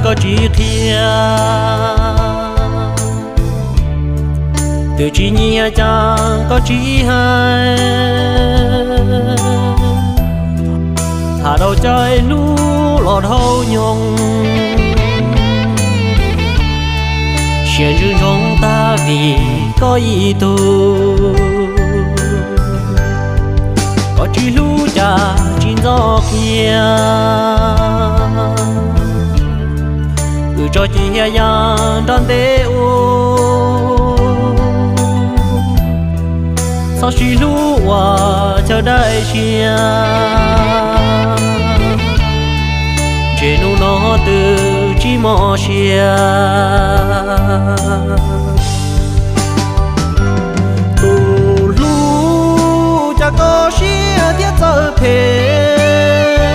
koj tsis qhia, twb tsis nyiam cas koj tsis hais. Tham rau caij hnub los dhau nyoog, siab ntsws ntsoov tag vim koj ib tug. Koj tsis hlub cas tsis ntxov qhia, wb tso cia ya nrog ntev ua, txhob sib hlub ua chaw dai siab. Ntshe hnub no twb tsis mos siab. Tus hlub cas koj siab thiab txawj phem,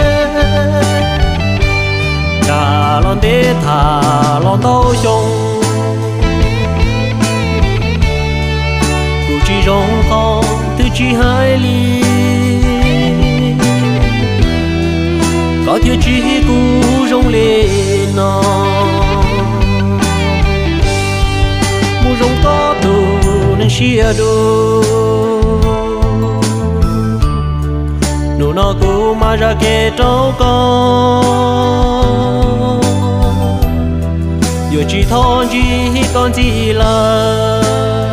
tham los ntev tham los ntau xyoo, kuv tsis zoo qhov twb tsis hais li. Koj thiaj tsis kuv zoo li no, mus zoo koj tus neeg siab dub. Hnub no kuv mam zam kev rau koj, yuav tsis thov ntsib koj ntxiv lawm,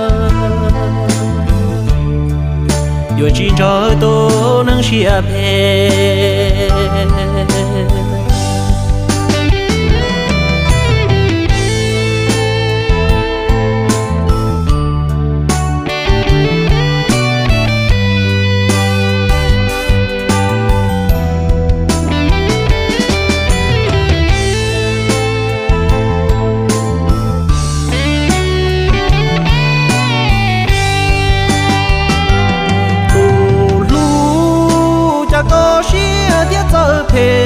yuav tsis ntshaw tus neeg siab phem. Tus hlub cas koj siab thiab txawj phem,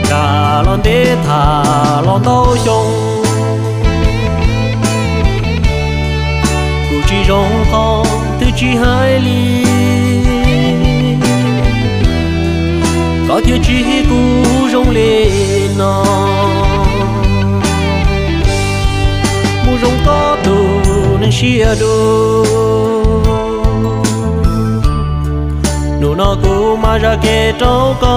tham los ntev tham los ntau xyoo, kuv tsis zoo qhov twb tsis hais li. Koj thiaj tsis kuv zoo li no, mus zoo koj tus neeg siab dub. Hnub no kuv mam zam kev rau koj,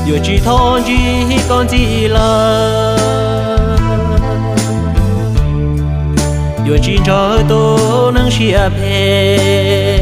yuav tsis thov ntsib koj ntxiv lawm, yuav tsis ntshaw tus neeg siab phem.